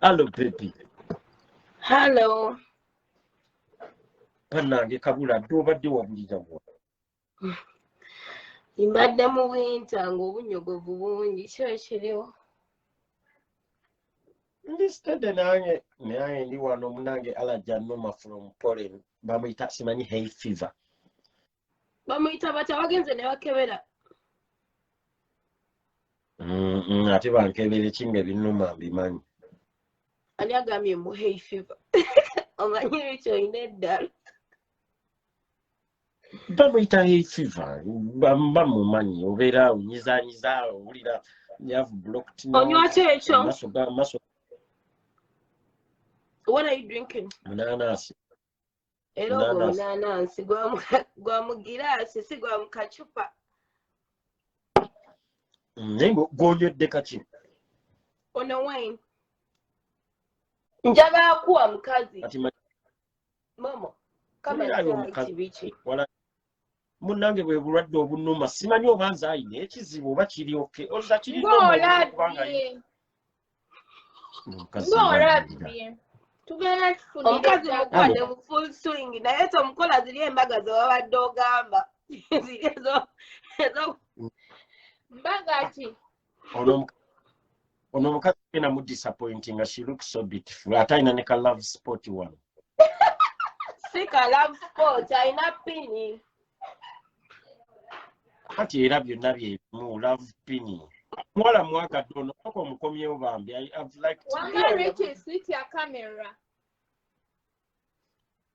Hello baby. Hello. Bannange kabula dde obadde wabulira wa? Mbadde mu winter ng'obunyogovu bungi kyo kiriwo. Ndi steady nange nange ndi wano munange allergy anuma from pollen bamuyita simanyi hay fever. Bamuyita batya bagenze ne bakebera? Ate bankebere ki nga ebinnuma mbimanyi. Ani agambye mbu hay fever? Omanyi ekyo olina eddala. Bamuyita hay fever, bamumanyi obeera onyizanyiza owulira you have blocked nose. Onywa ki ekyo? Amaaso ga amaaso. What are you drinking? Munaanansi. Era ogwo Munaanansi. munaanansi gwa mu giraasi si gwa mu kacupa. Naye gw'onywedde kaki? Ono wine. Njagala kuwa mukazi. Kati Momo, kama Wulirayo omukazi. kibiki. Wala munnange bwe bulwadde obunuma simanyi oba nze ayina ekizibu oba kiri oke oza kiri Ng'olabye. kubanga omukazi Ng'olabye. Tugenda tufunira Omukazi eddagala. mukwadde mu full swing naye tomukola ziri embaga ze wabadde ogamba. Ziri ezo Mbaga ki? Ono omukazi genda mu disappointing she looks so beautiful ate alina ne ka love spot wano. Si ka love spot alina pini. Anti era byonna byebimu love pini. Muwala mwagadde ono paka omukomyewo bambi. I've liked him. Wanga Richie sitya camera.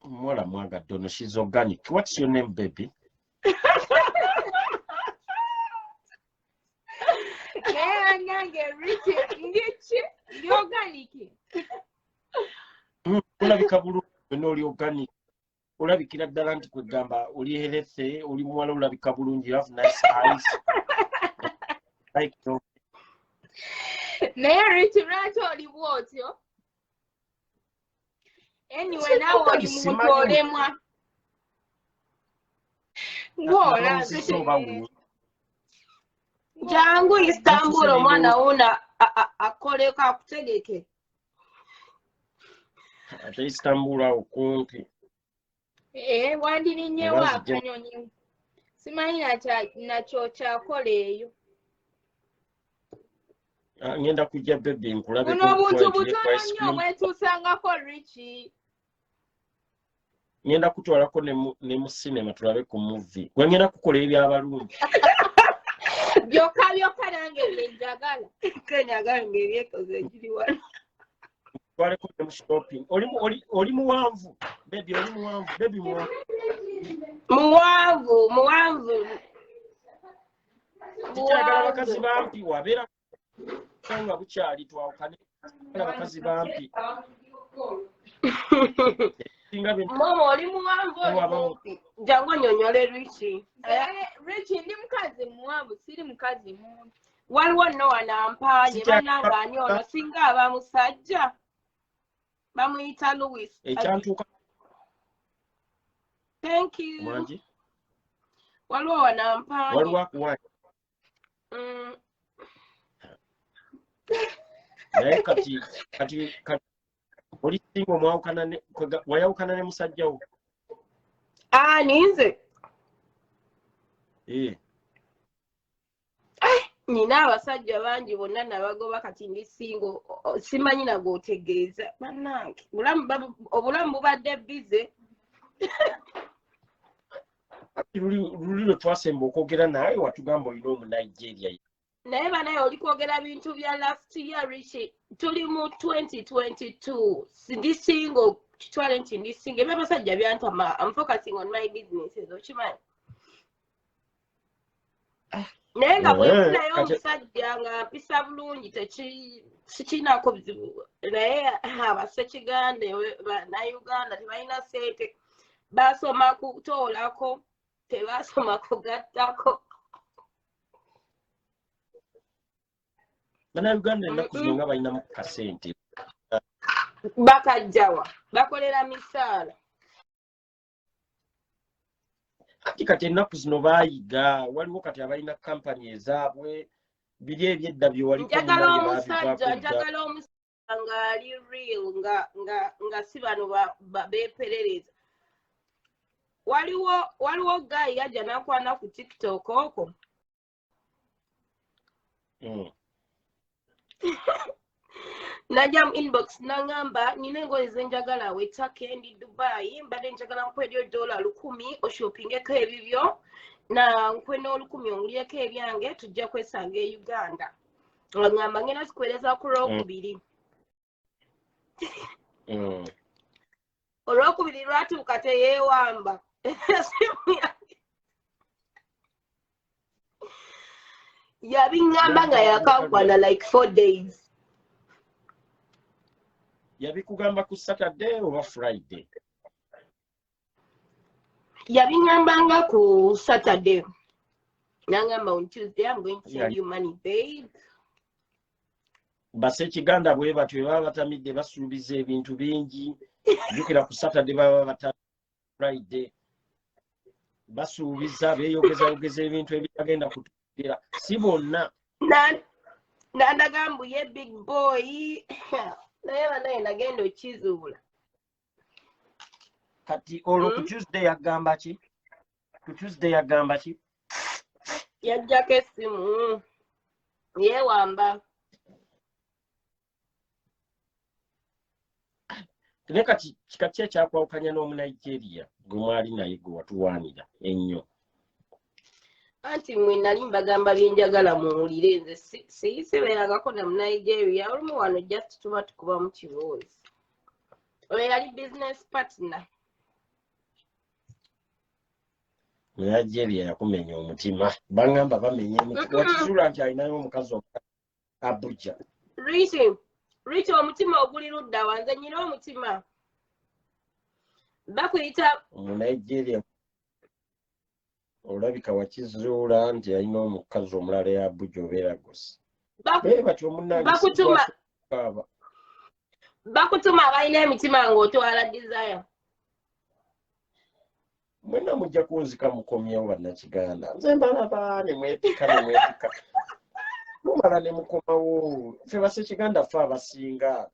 Muwala mwagadde ono she's organic. What's your name baby? Naye nange Richie ndiki ndi organic. Olabika bulungi wenna oli organic. Olabikira ddala nti kwegamba oli healthy, oli muwala olabika bulungi, you have nice eyes. Like your Naye Richie lwaki oli bw'otyo? Anyway, naawe oli muntu olemwa. Ng'olabye. Jangu Istanbul omwana wuno akoleko akutegeke. Ate Istanbul awo kumpi. Wandirinnyewo akanyonyi. Simanyi nakyo kyakola eyo. Ngenda kujja baby nkulabe. Buno obuntu butono nnyo bwetuusangako Richie. Ngenda kutwalako ne mu cinema tulabe ku movie. Gwe ngenda kukola ebyabalungi. Byokka byokka nange bye njagala. Kenya agambye ebyekoze egiri wano. Twaleko ne mu shopping. Oli muwanvu. Baby oli muwanvu. Baby muwanvu. Muwanvu, muwanvu. Tikyagala bakazi bampi wabeera nga bukyali twawukane abakazi bampi. Mama oli muwanvu oli mumpi. Jangu onyonyole Richie. Richie ndi mukazi muwanvu siri mukazi mumpi. Waliwo nno wano ampaanye bannange ani ono singa aba musajja bamuyita Louis. Ekyantuuka. Thank you. Mwangi. Waliwo wano ampaanye. Waliwo akuwaanye. Naye kati kati kati oli singa omwawukana ne wayawukana ne musajja wo. Ninze. Nina abasajja bangi bonna nabagoba kati ndi single simanyi nagw'otegeeza bannange obulamu bubadde busy. Luli lwe twasemba okwogera naye watugamba olina Omunigeria. Naye banaye oli kwogera bintu bya last year Richie tuli mu 2022 ndi single kitwale nti ndi single ebyabasajja byantama I'm focusing on my businesses okimanyi. Naye nga bwenfunayo omusajja nga mpisa bulungi sikirinako bizibu naye abasekiganda bannayuganda tebalina ssente basoma kutoolako tebasoma kugattako. Bannayuganda ennaku zino nga balinamu kasente. Bakajjawa bakolera misaala. Kati kati ennaku zino baayiga waliwo kati abalina kampani ezaabwe biri ebyedda bye waliko Njagala omusajja, njagala omusajja ng'ali real, nga si bano beeperereza. Waliwo guy yajja n'akwana ku TikTok okwo. Najja mu inbox n'angamba nina engoye ze njagala wetake, ndi Dubai, mbadde njagala nkweryo $1,000 oshoppingeko ebibyo, na nkwe n'olukumi ongulyeko ebyange, tujja kwesanga e Uganda. Ngamba ngenda zikuweereza ku Lwokubiri. Olwokubiri lwatuuka teyeewamba. Essimu yange yabiŋŋamba nga yakankwana like 4 days. Yabikugamba ku Saturday oba Friday? Yabiŋŋambanga ku Saturday. Nangamba on Tuesday I'm going to send you money, babe. Basekiganda bwe batyo baba batamidde, basuubiza ebintu bingi. Jjukira ku Saturday baba batamidde, Friday basuubiza, beeyogezayogeza ebintu ebitagenda kutuukira. Si bonna. Nandaga mbu ye big boy. Naye banaye nagenda okizuula. Kati olwo ku Tuesday yagamba ki? Ku Tuesday yagamba ki? Yaggyako essimu. Yeewamba. Naye kati kika ki ekyakwawukanya n'Omunigeria gwe mwali naye gwe watuwaanira ennyo? Anti mwe nali mbagamba bye njagala muwulire, nze sibeerangako na Munigeria, olumu wano just tuba tukubamu kirowoozo. Oyo yali business partner. Munigeria yakumenya omutima. Bangamba bamenya emitima. Wakizuula nti alinayo omukazi Abuja. Rich, omutima oguli ludda wa? Nze nnyina omutima. Bakuyita Omunigeria olabika wakizuula nti alina omukazi omulala e Abuja obeera Lagos. Naye batyo omunnange kaaba. Bakutuma abalina emitima ng'otwala desire. Mwenna mujja kunzika mukomyewo bannakiganda. Nze mbalaba ne mwepika ne mwepika. Mumala ne mukomawo. Ffe basekiganda ffe abasinga.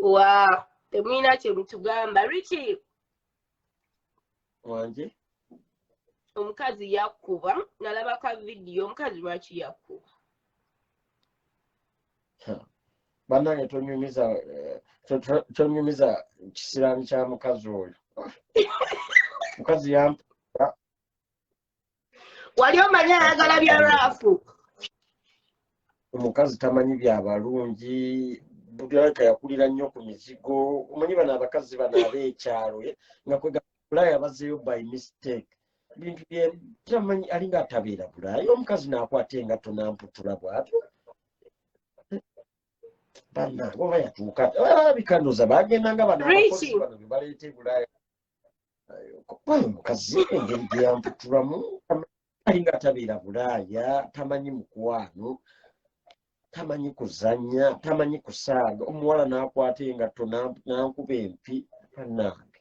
Wa, temulina kye mutugamba. Richie. Wanje? Omukazi yakkuba, nalaba ka vidiyo, omukazi lwaki yakkuba? Bannange tonyumiza kisiraani kya mukazi oyo. Mukazi yampa. Wali omanyi ayagala bya raafu? Omukazi tamanyi bya balungi, bulabika yakulira nnyo ku mizigo. Omanyi bano abakazi bano ab'ekyalo, nga kwega Bulaaya bazzeeyo by mistake. Bintu bye tamanyi, alinga atabeera Bulaaya. Omukazi n'akwata engatto n'amputula bw'atyo. Bannange oba yatuuka, alabika ndowooza bagendanga bano abakozi bano be baleeta e Bulaaya. Oyo omukazi engeri gye yamputulamu, alinga atabeera Bulaaya, tamanyi mukwano, tamanyi kuzannya, tamanyi kusaaga. Omuwala n'akwata engatto n'ankuba empi. Bannange.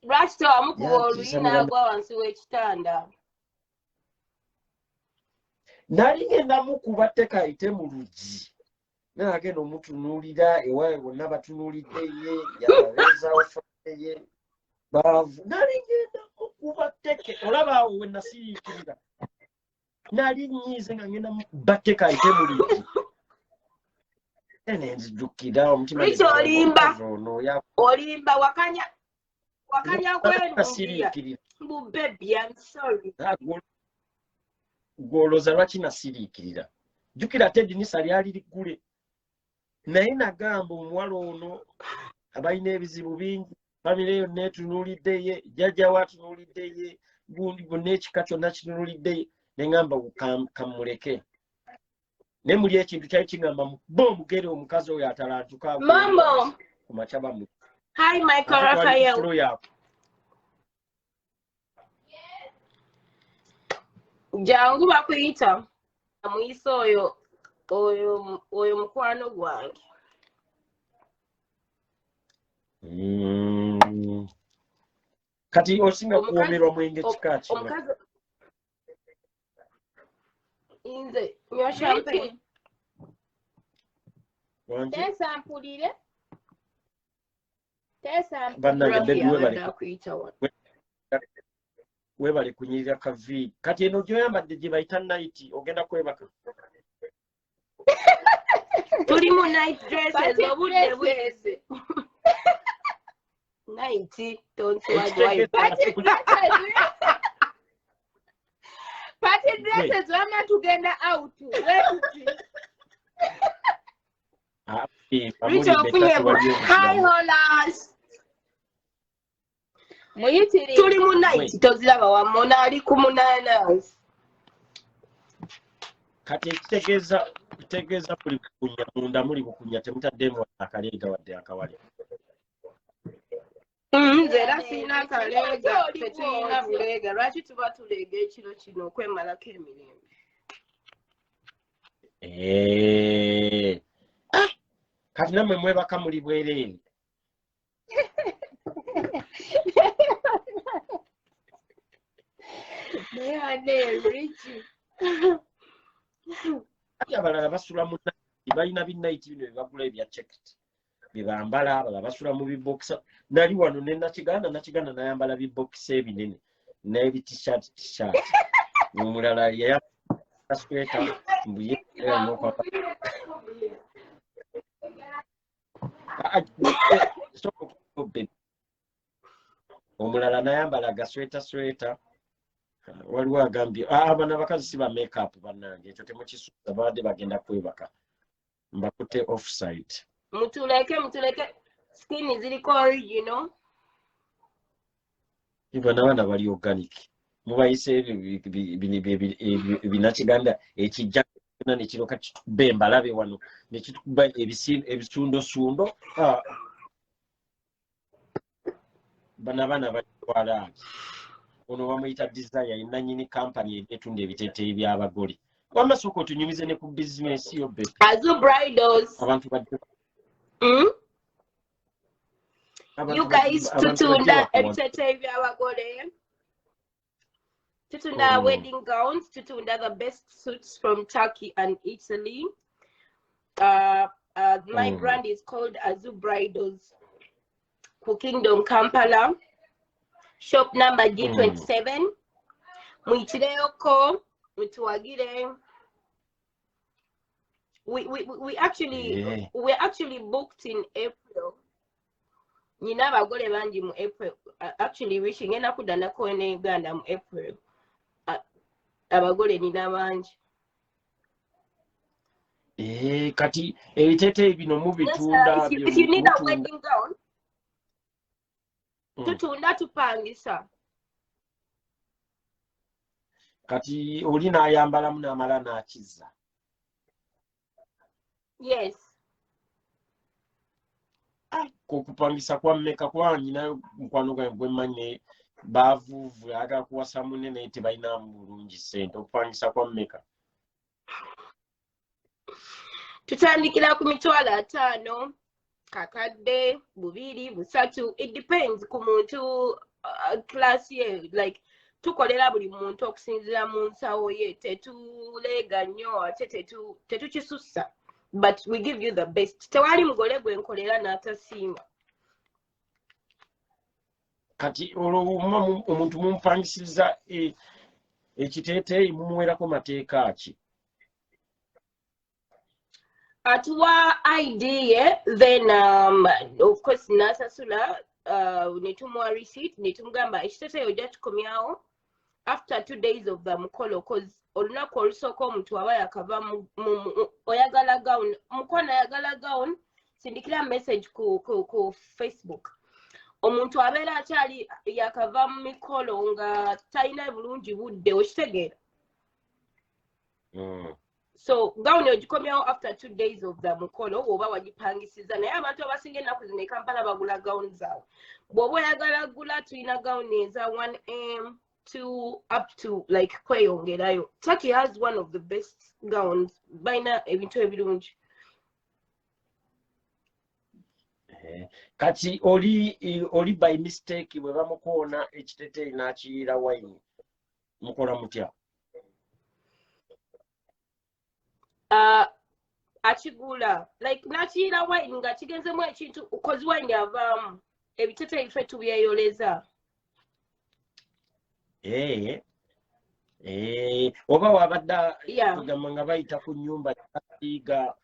Lwaki tewamukuba oluyi n'agwa wansi w'ekitanda? Nali ngenda mukuba tteka ayite mu luggi. Naye agenda omutunuulira, ewaabwe bonna batunuulidde ye, yababeezaawo famire ye, baavu. Nali ngenda mukuba tteke, olaba awo we nasiriikirira. Nali nnyiize nga ngenda mukuba tteke ayite mu luggi. Ne nzijukira omutima ne Rich, olimba. guba ono Olimba, wakanya kwenungira. Nasiriikirira. Mbu baby, I'm sorry. Gw'olowooza lwaki nasiriikirira? Jjukira ate eddirisa lyali liggule. Naye nagamba omuwala ono abalina ebizibu bingi, famire yonna etunuulidde ye, jjajja we atunuulidde ye, gundi bonna ekika kyonna kitunuulidde ye. Ne ŋŋamba kammuleke. Naye muli ekintu kyali kiŋŋamba mukube omugere omukazi oyo atalantuka agwe Mambo. ku makya bamu. Hi, Michael Ate twali ku Raphael. floor yaabwe. Jangu bakuyita. Amuyise oyo mukwano gwange. Kati osinga kuwoomerwa mwenge kika ki? Omukazi nze nywa champagne. Wangi? Teesa mpulire. Teesa mpulire. Bannange Rafi baby abadde webale akuyita wano. Webale kunyirira kavi. Kati eno gy'oyambadde gye bayita night, ogenda kwebaka. Tuli mu night dresses, Party obudde dresses. buyise. Night, don't worry. Ekitegeeza Party dresses. Party Gwe. dresses wamma tugenda out. Wetuti. Ah, eh, bamuli Rich betta ofunye tewali hi omusiramu. holas. Muyitirivu. Tuli mu Gwe. night toziraba wamma ali ku munaana. Kati ekitegeeza kitegeeza muli bukunya munda muli bukunya temutaddemu akaleega wadde akawale. Nze era Era sirina Rich, lwaki kaleega, oli tetulina bw'otyo? buleega. Lwaki tuba tuleega ekiro kino okwemalako emirembe? Eh. Ah, kati nammwe mwebaka muli bwereere. Naye ane Rich. Ate abalala basula mu night, balina bi night bino bye bagula ebya checked bye bambala, abalala basula mu bibokisa. Nali wano ne Nakiganda, Nakiganda n'ayambala bibokisa ebinene n'ebi t-shirt t-shirt. Omulala yayambala sweater mbu ye n'okwambala. Ah, ah, sooka okubbe. Omulala n'ayambala agasweta sweta. Waliwo agambye ah, bano abakazi si ba makeup bannange, ekyo temukisuuza, babadde bagenda kwebaka. Mbakutte offside. Mutuleke, mutuleke. Skin ziriko original. Bano abaana bali organic. Mubayise ebyo binakiganda ekijja ne kiroka kitukuba embalabe wano ne kitukuba ebisundosundo. Ah. Bano abaana balitwala ki? Ono bamuyita Desire, nannyini kampani etunda ebiteeteeyi by'abagole. Wamma sooka otunyumize ne ku bizinensi yo baby. Azu Bridals. Abantu bajje abantu You guys abantu bajje tutunda bakuwa. ebiteeteeyi by'abagole. Tutunda wedding gowns, tutunda the best suits from Turkey and Italy. My brand is called Azu Bridals. Ku Kingdom Kampala. Shop number G27. Muyitireyoko, mutuwagire. We actually we're actually booked in April. Nina abagole bangi mu April. Actually wishing ngenda kudda nako ne Uganda mu April. Abagole nina bangi. Eh, kati ebiteeteeyi bino mubitunda Yes, if you need a mutunda. wedding gown, tutunda tupangisa. Kati oli n'ayambalamu n'amala n'akizza. Yes. Ah, okupangisa kwa mmeka kuba nnyina mukwano gwange gwe mmanyi baavuuvu ayagala kuwasa munne naye tebalina bulungi ssente. Okupangisa kwa mmeka? Tutandikira ku 50,000, kakadde, 2, 3. It depends ku muntu, class ye. Like tukolera buli muntu okusinziira mu nsawo ye. Tetuleega nnyo ate tetukisussa. But we give you the best. Tewali mugole gwe nkolera n'atasiima. Kati olwo omuntu mumupangisiriza ekiteeteeyi mumuwerako mateeka ki? Atuwa ID ye, then of course n'asasula, ne tumuwa receipt, ne tumugamba ekiteeteeyi ojja kikomyawo after 2 days of the mukolo, 'cause olunaku olusooka omuntu aba yakava oyagala gown, mukwano ayagala gown, sindikira message ku Facebook. Omuntu abeera akyali yakava mu mikolo nga talina bulungi budde, okitegeera? So gown ogikomyawo after 2 days of the mukolo oba wagipangisiza. Naye abantu abasinga ennaku zino e Kampala bagula gown zaabwe. Bw'oba oyagala gula, tulina gown eza 1M, 2 up to like kweyongerayo. Turkey has one of the best gowns. Balina ebintu ebirungi. Kati oli by mistake bwe bamukoona ekiteeteeyi n'akiyiira wine, mukola mutya? Akigula like nakiyira wine nga kigenzemu ekintu, 'cause wine avaamu ebiteteeyi, ffe tubyeyoleza. Oba wabadde kugamba nga bayita ku nnyumba asiiga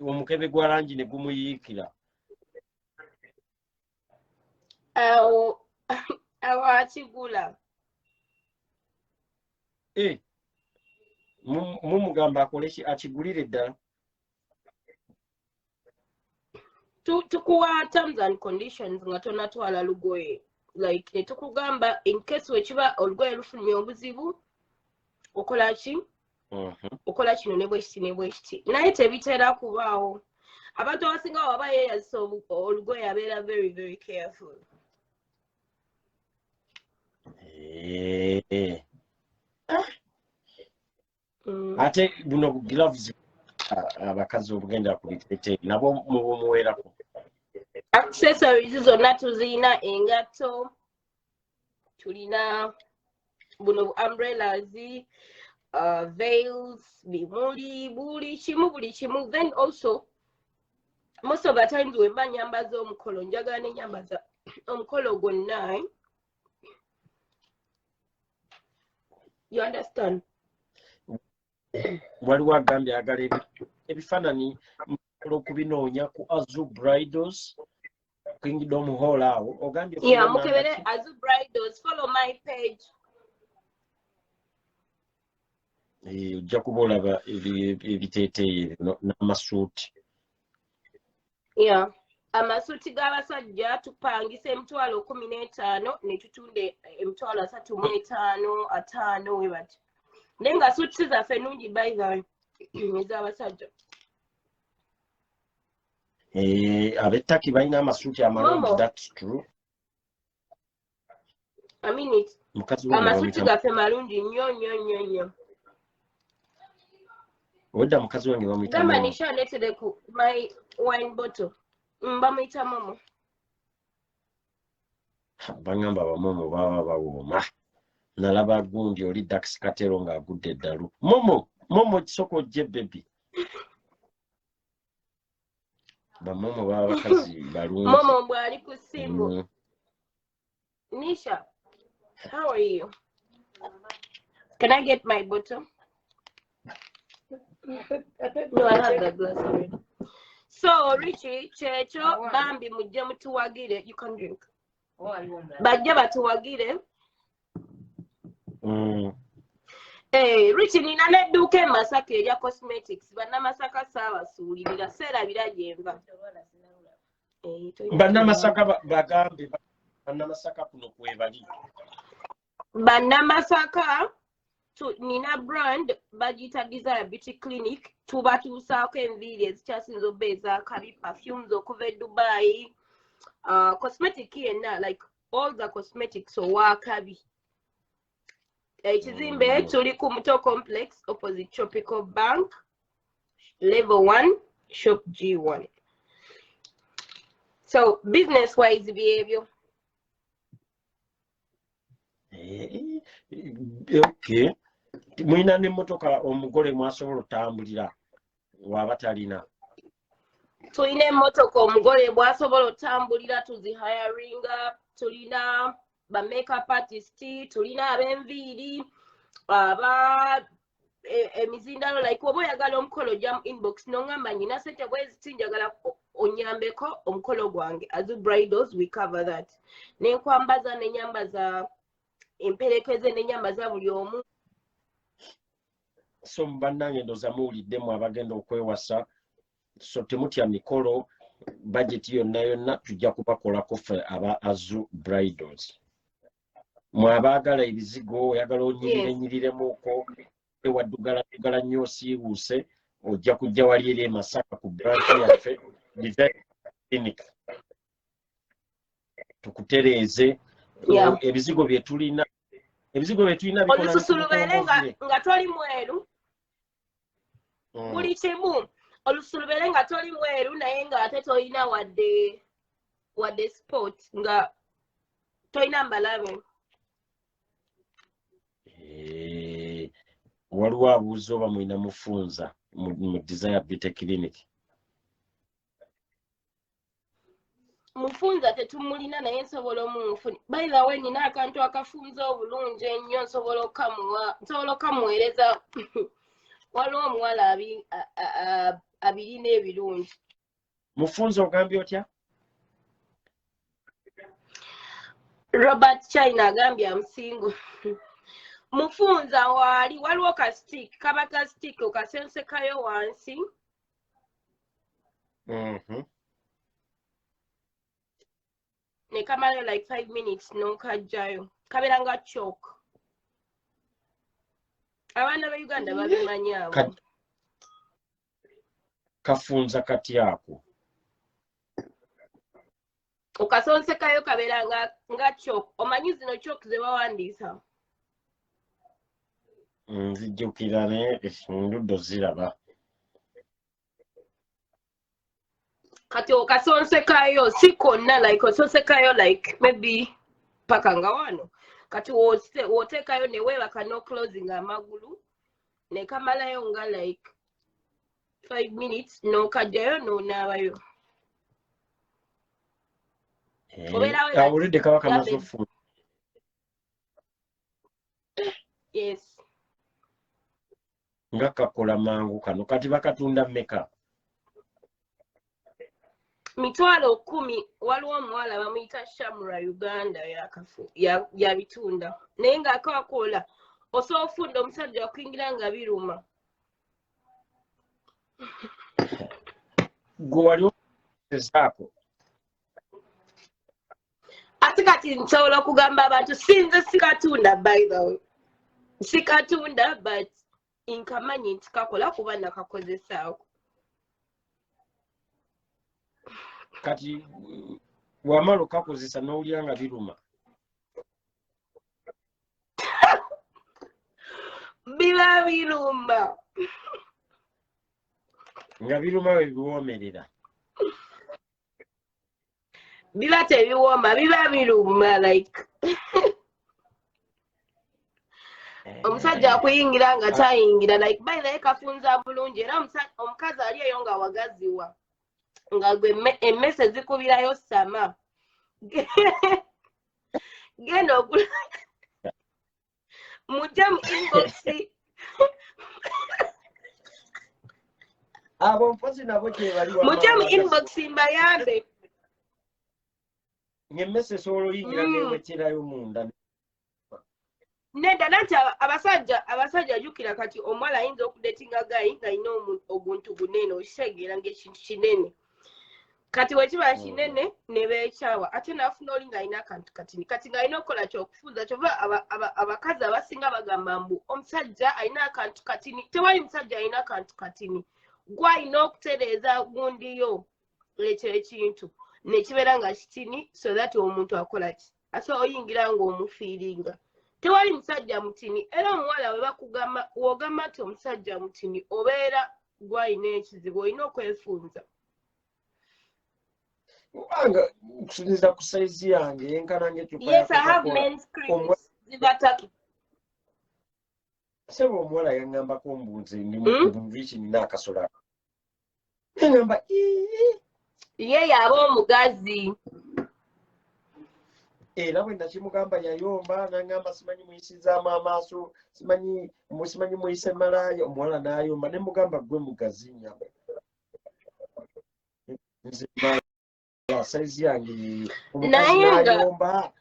omukebe gwa langi ne gumuyiikira. Awo akigula. Mumugamba akole ki? Akigulire ddala? Tukuwa terms and conditions nga tonatwala lugoye, like ne tukugamba in case wekiba olugoye lufunye obuzibu, okola ki, okola kino ne bwekiti ne bwekiti, naye tebitera kubaawo. Abantu abasinga waba yeeyazisa olugoye abeera very very careful. Ate buno bu gloves abakazi obugenda ku biteteeyi nabwo mubumuweerako? Accessories zonna tuzirina, engatto tulina, buno bu umbrellas, veils, bimuli, buli kimu, buli kimu. Then also most of the times wemba nyambaza omukolo, njagala nenyambaza omukolo gwonna, eh? You understand? Waliwo agambye ayagala ebifaananyi, musobola okubinoonya ku Azu Bridals, Kingdom Hall awo ogambye. Yeah. Kulina Mukebere namba ki? Azu Bridals, follow my page. Ojja kuba olaba ebiteeteeyi ebyo n'amasuuti. Yeah, amasuuti g'abasajja tupangisa 150,000 ne tutunda 35,000, 50,000, we bati, naye nga suuti zaffe nnungi, by the way, ez'abasajja. Ab'ettaki balina amasuuti amalungi. Momo. That's true. I mean it. Mukazi wange Amasuuti bamuyita gaffe malungi nnyo nnyo nnyo nnyo. Obwedda mukazi wange bamuyita Gamba Momo. Nisha aleetere ku my wine bottle. Bamuyita Momo. Bangamba bamomo baba bawooma. Nalaba gundi oli Dax Katero ng'agudde eddalu. Momo, Momo, kisooka ojje, baby. Bamomo baba bakazi balungi. Momo mbwali ku ssimu. Nisha, how are you? Can I get my bottle? No, I have the glass already. So, Richie, kyekyo, bambi mujje mutuwagire. You can drink. Bajje batuwagire. Richie, nina n'edduuka e Masaka erya cosmetics. Bannamasaka saabasuulirira, seerabira gye nva. Tolina. Bannamasaka bagambe bannamasaka kuno kwebali. Bannamasaka, nina brand bagiyita Desire Beauty Clinic. Tubatuusaako enviiri ezikyasinza obba ezakabi, perfumes okuva e Dubai, cosmetic yenna, like all the cosmetics owakabi. Ekizimbe tuli ku Muto Complex, opposite Tropical Bank, level 1, shop G1. So business wise byebyo. Okay, mulina n'emmotoka omugole mwasobola otambulira waba talina? Tulina emmotoka omugole bw'asobola otambulira, tuzihayaringa. Tulina ba makeup artist, tulina ab'enviiri, aba emizindalo. Like oba oyagala omukolo, ojja mu inbox n'oŋŋamba, "Nyina sente bweziti, njagala onyambeko omukolo gwange." Azu Bridals, we cover that. Nenkwambaza, nenyambaza emperekeze, nenyambaza buli omu. So bannange, ndowooza muwuliddemu abagenda okwewasa. So temutya mikolo, budget yonna yonna tujja kubakolako ffe aba Azu Bridals. Mwe abaagala ebizigo, oyagala onyirire nyiriremuko, ewaddugaladdugala nnyo, osiiwuuse, ojja kujja wali eri e Masaka ku branch yaffe Design Clinic, tukutereeze. Ebizigo bye tulina, ebizigo bye tulina bikola Olususu lubeere nga, ne nga toli mweru. Buli kimu, olususu lubeere nga toli mweru, naye ng'ate tolina wadde spot, nga tolina mbalabe. Waliwo abuuza oba mulina mufunza. Mu Desire Beauty Clinic. Mufunza tetumulina, naye nsobola omumufuni. By the way, nina akantu akafunza obulungi ennyo, nsobola okamuwa, nsobola okamuweereza. Waliwo omuwala abirina ebirungi. Mufunza ogambye otya? Robert China agambye am single. Mufunza waali, waliwo ka stick, kaba ka stick okasensekayo wansi. Ne kamalayo like 5 minutes n'okajjayo, kabeera nga chalk. Abaana ba Uganda babimanyi abo. Kafunza kati ako? Okasonsekayo, kabeera nga chalk. Omanyi zino chalk ze bawandiisa? Nzijjukira, naye ndudde ziraba. Kati okasonsekayo, si konna, like osonsekayo like maybe paka nga wano. Kati w'oteekayo ne weebaka n'oclosing amagulu, ne kamalayo nga like 5 minutes, n'okajjayo n'onaabayo. Obeerawo Awulidde kaba kamaze ofunza. Yes. Nga kakola mangu kano. Kati bakatunda mmeka? 100,000. Waliwo omuwala bamuyita Shamura Uganda, yakafu yabitunda, naye ng'akakola osobola ofunda omusajja akuyingira nga biruma. Gwe wali ozaako? Ate kati nsobola okugamba abantu, sinze sikatunda, by the way, sikatunda, but nkamanyi nti kakola kuba nakakozesaako. Kati wamala okakozesa n'owulira nga biruma? Biba biruma. Nga biruma we biwoomerera? Biba tebiwooma, biba biruma, like omusajja akuyingira nga tayingira. Like, by the way, kafunza bulungi era omukazi ali eyo nga wagaziwa, nga gwe emmese zikubirayo sama, genda ogula, mujje mu inbox. Abo mpozi nabo gyebali. Mujje mu inbox mbayambe. Ng'emmese esobola oyingira neweterayo munda. Nedda, nanti abasajja, jjukira kati omuwala ayinza okudatinga guy ng'alina oguntu gunene, okitegeera, ng'ekintu kinene. Kati wekiba kinene ne beekyawa, ate n'afuna oli ng'alina akantu katini. Kati ng'alina okukola kyokufunza. Kyova abakazi abasinga bagamba mbu omusajja alina akantu katini. Tewali musajja alina akantu katini. Gwe alina okutereeza gundiyo ekyo ekintu nekibeera nga kitini, so that omuntu akola ki, ate oyingira ng'omufiiringa. Tewali musajja mutini. Era omuwala we bakugamba, w'ogamba nti omusajja mutini, obeera gwalina ekizibu, olina okwefunza. Kubanga okusinziira ku sayizi yange yenkana ng'eccupa ya Yes, I have Coca-Cola. Men's creams ziva Turkey. Sebo, omuwala yaŋŋambako mbu nze ndi Rich, nina akasola. Neŋŋamba, "Ii." Ye yaba omugazi. Era bwe nakimugamba yayomba, naŋŋamba simanyi muyisizaamu amaaso, simanyi muyise malaaya. Omuwala n'ayomba, ne mugamba, gwe mugazi nyabo, nze mala sayizi yange yeeyo. Omukazi Naye n'ayomba.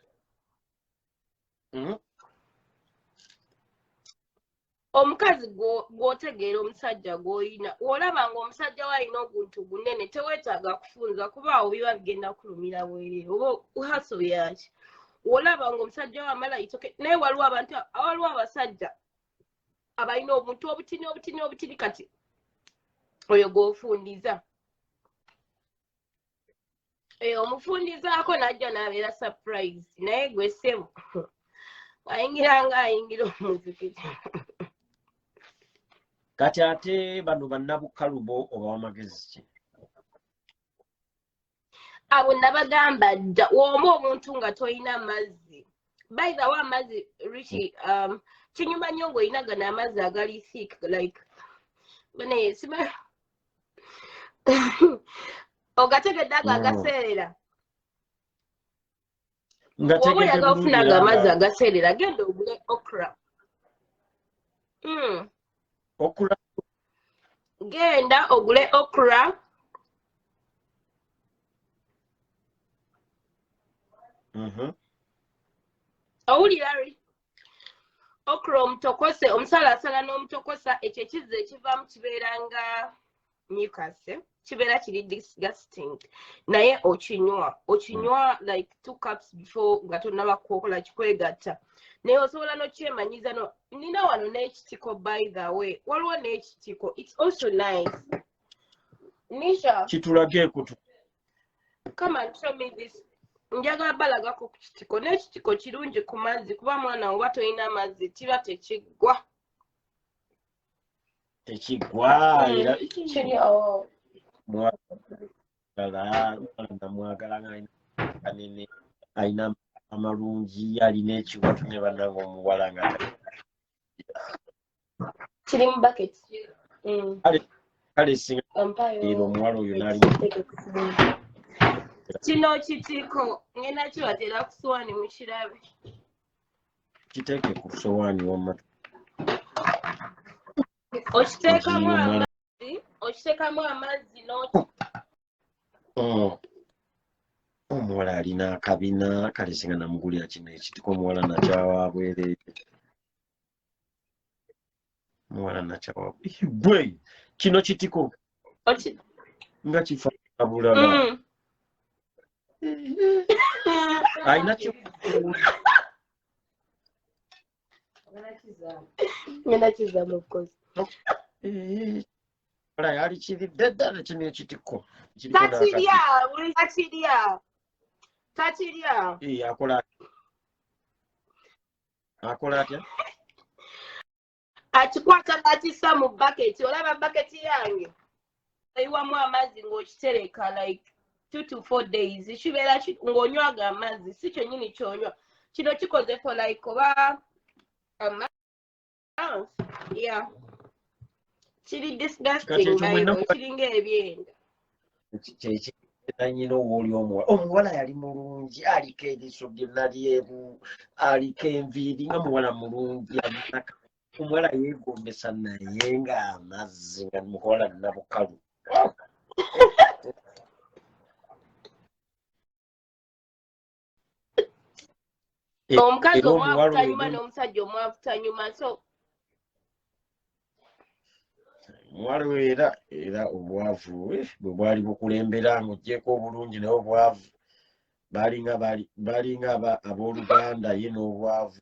Omukazi gw'otegeera omusajja gw'olina, w'olaba ng'omusajja we alina oguntu gunene, teweetaaga kufunza, kuba awo biba bigenda kulumira bwereere oba haso yaki. W'olaba ng'omusajja we amala itoke. Naye waliwo abantu, waliwo abasajja abalina obuntu obutini obutini obutini. Kati oyo gw'ofundiza, omufundizaako n'ajja n'abeera surprise. Naye gwe ssebo ayingira nga ayingira omuzikiti. Kati ate bano bannabukalubo obawa magezi ki? Abo nabagamba dda, w'omu omuntu nga tolina mazzi. By the way, amazzi, Richi, kinyuma nnyo ng'olina gano amazzi agali thick, like Naye sima ogategedde ago agaseerera. Oba oyagala ofuna ago amazzi agaseerera, genda ogule okra. Okra. Genda ogule okra. Owulira okra omutokose, omusalasala n'omutokosa, ekyo ekizza ekivaamu kibeera nga mucus, kibeera kiri disgusting, naye okinywa like 2 cups before nga tonnaba kukola kikwegatta, naye osobola n'okyemanyiza. No nina wano n'ekitiko, by the way, waliwo n'ekitiko, it's also nice. Nisha, kitulage ekutu. Come and show me this. Njagala balagako ku kitiko, n'ekitiko kirungi ku mazzi, kuba mwana oba tolina mazzi kiba tekiggwa. Tekiggwa era kiri awo. Mwagala nga alina alina amalungi, alina ekiwatu ne bannange omuwala nga kiri mu bucket. Kale singa era omuwala oyo n'ali kino kitiko ngenda kibatera ku sowaani mukirabe. Kiteeke ku sowaani wamma. Okiteekamu amazzi, okiteekamu amazzi Omuwala alina akabina, kale singa namugulira kino ekitiko omuwala nakyawa bwereere. Omuwala nakyawa gwe kino kitiko nga kifaanana bulala. Alina ngenda kizaamu of course. Ali kiridde ddala kino ekitiko. Takirya, takirya. Takirya. Akola atya? Akikwata n'akissa mu bucket. Olaba bucket yange? Oyiwamu amazzi ng'okitereka like 2 to 4 days. Kibeera ng'onywaga amazzi, si kyennyini ky'onywa. Kino kikoze for like oba a month. Yeah. Kiri disgusting, kiringa ebyenda. Nanyina owooli omuwala. Omuwala yali mulungi, aliko eriiso lyonna lyeru, aliko enviiri nga muwala mulungi. Omuwala yeegombesa naye ng'amazzi nga muwala nabukalu. Omukazi omwavu tanyuma n'omusajja omwavu tanyuma, so omuwala era obwavu bwe bwali bukulembera ng'oggyeko obulungi, naye obwavu balinga abooluganda ye n'obwavu.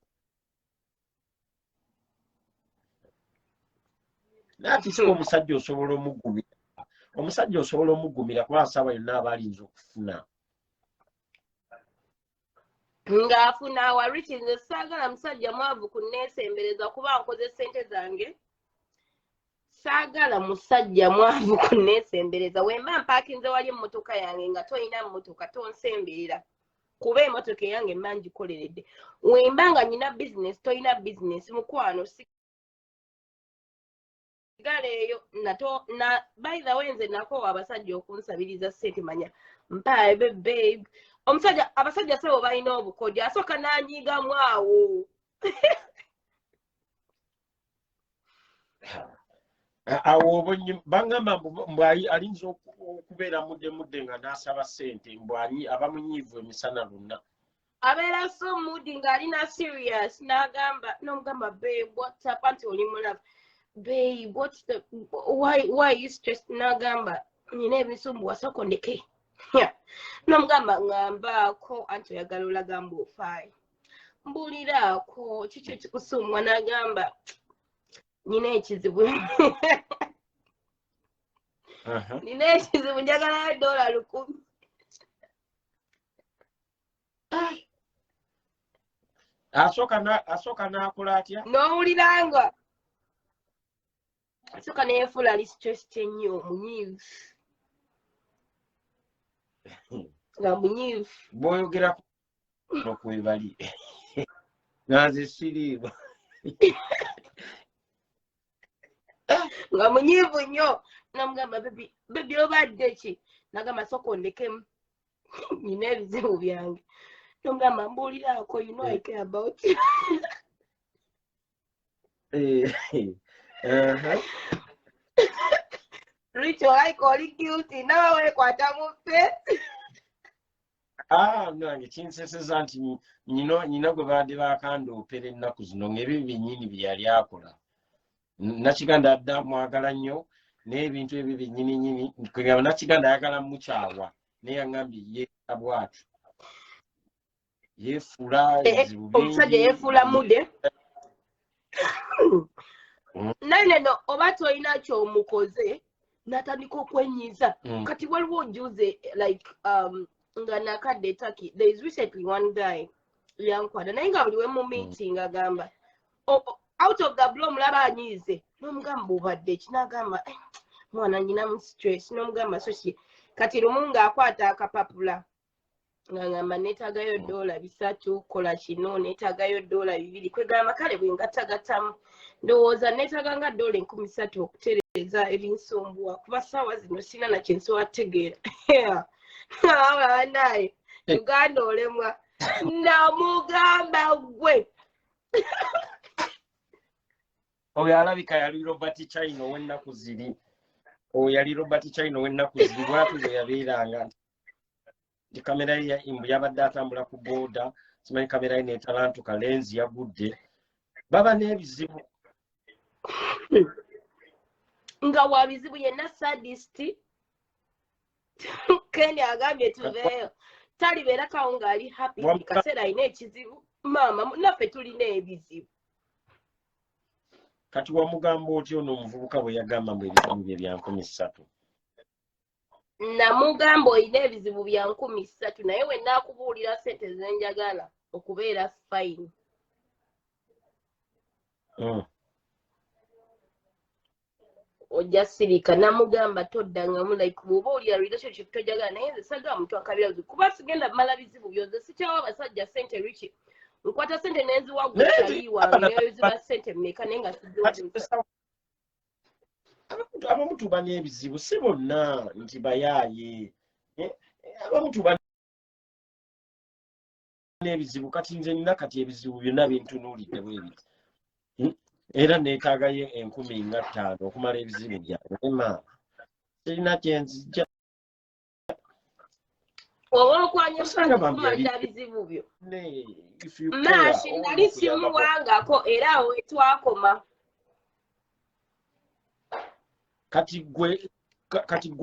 Naye ate omusajja osobola omugumira, omusajja osobola omugumira kuba asaawa yonna aba alinza okufuna. Ng'afuna awa Rich, nze saagala musajja mwavu kunneesembereza kuba nkoze ssente zange. Saagala musajja mwavu kunneesembereza. Wemba mpaakinze wali emmotoka yange nga tolina mmotoka tonsemberera, kuba emmotoka eyange mba ngikoleredde. Wemba nga nnyina bizinesi tolina bizinesi, mukwano sigala eyo. By the way, nze nakoowa abasajja okunsabiriza ssente, manya mpaabe babe. Omusajja, abasajja sebo balina obukodyo, asooka n'anyiigamu awo. Awo bangamba mbu alinza okubeera mudde mudde nga n'asaba ssente, mbu aba munyiivu emisana lwonna. Abeera so moody ng'alina serious, n'agamba n'omugamba babe what's up, anti oli mulavu. Babe what's the why are you stressed? N'agamba nina ebisumbuwa sooka ondeke. N'omugamba ŋŋambaako anti oyagala olaga mbu ofaayo. Mbuuliraako kiki ekikusumbwa? N'agamba nina ekizibu. Nina ekizibu njagalayo $1,000. Asooka n'akola atya? N'owuliranga asooka neyefuula ali stressed ennyo, omunyiivu. Nga munyiivu. Bw'oyogerako nokwebali nga nze siriimu. Nga munyiivu nnyo. Namugamba, "Baby, baby, obadde ki?" Nagamba, "Sooka ondekemu, nina ebizibu byange." Nomugamba, "Mbuuliraako, you know I care about you." Rich, like oli guilty nawe, weekwata mu face. Ah, nange kinseseza nti nyina gwe baadde bakandoopera ennaku zino ng'ebyo byennyini bye yali akola. Nakiganda adda mwagala nnyo, n'ebintu ebyo byennyini nnyini. Kwegamba Nakiganda ayagala mukyawa, naye yaŋŋambye ye bw'atyo yeefuula ebizibu bingi. Omusajja yeefuula mude. Naye neno oba tolina kyomukoze, n'atandika okwenyiza. Kati waliwo ojuze like nga nakadde e Turkey, there is recently one guy yankwana, naye nga buli we mu meeting agamba out of the blue omulaba anyiize, n'omugamba, "Obadde ki?" N'agamba, "Eh, mwana, nyinamu stress." N'omugamba, "So ki?" Kati lumu ng'akwata akapapula ng'agamba, "Neetaagayo $3 kola kino, neetaagayo $2." Kwegamba kale bwe ngattagattamu ndowooza neetaaga nga $3,000 okutereeza ebinsumbuwa, kuba ssaawa zino sirina na kyensobola kutegeera. Banaye Uganda olemwa. Namugamba, "Gwe." Oyo alabika yali Robert China ow'ennaku ziri. Oyo yali Robert China ow'ennaku ziri. Bwatu bwe yabeeranga nti kamera ye mbu yabadde atambula ku booda, simanyi kamera ye neetalantuka, lenzi yagudde. Baba n'ebizibu. Nga wa bizibu yenna, sadist. Ken agambye tuveeyo, talibeerakawo ng'ali happy buli kaseera, alina ekizibu. Maama, naffe tulina ebizibu. Kati wamugamba otya ono omuvubuka bwe yagamba mbu ebizibu bye bya 3,000? Namugamba, "Olina ebizibu bya 3,000, naye we naakubuulira sente zenjagala okubeera fine, ojja sirika." Namugamba, "Toddangamu, like bw'oba olira relationship tojagala." Naye nze sagala muntu akabira buzibu, kuba sigenda mala bizibu byo. Nze sikyawa abasajja sente. Riki, nkwata sente nenziwa gwekali wange, neyo ziba sente mmeka, naye nga Kati abamu tuba n'ebizibu, si bonna nti bayaaye. Abamu tuba n'ebizibu. Kati nze nina kati ebizibu byonna bintunuulidde bwe biti. Era neetaagayo 50,000 okumala ebizibu byange. Naye maama, sirina kyenzijja. Oba okwanya Osanga bambi kumalira bizibu byo. If you care, Maashi olina nali okuyambako. simuwangako, era awo wetwakoma. Kati gwe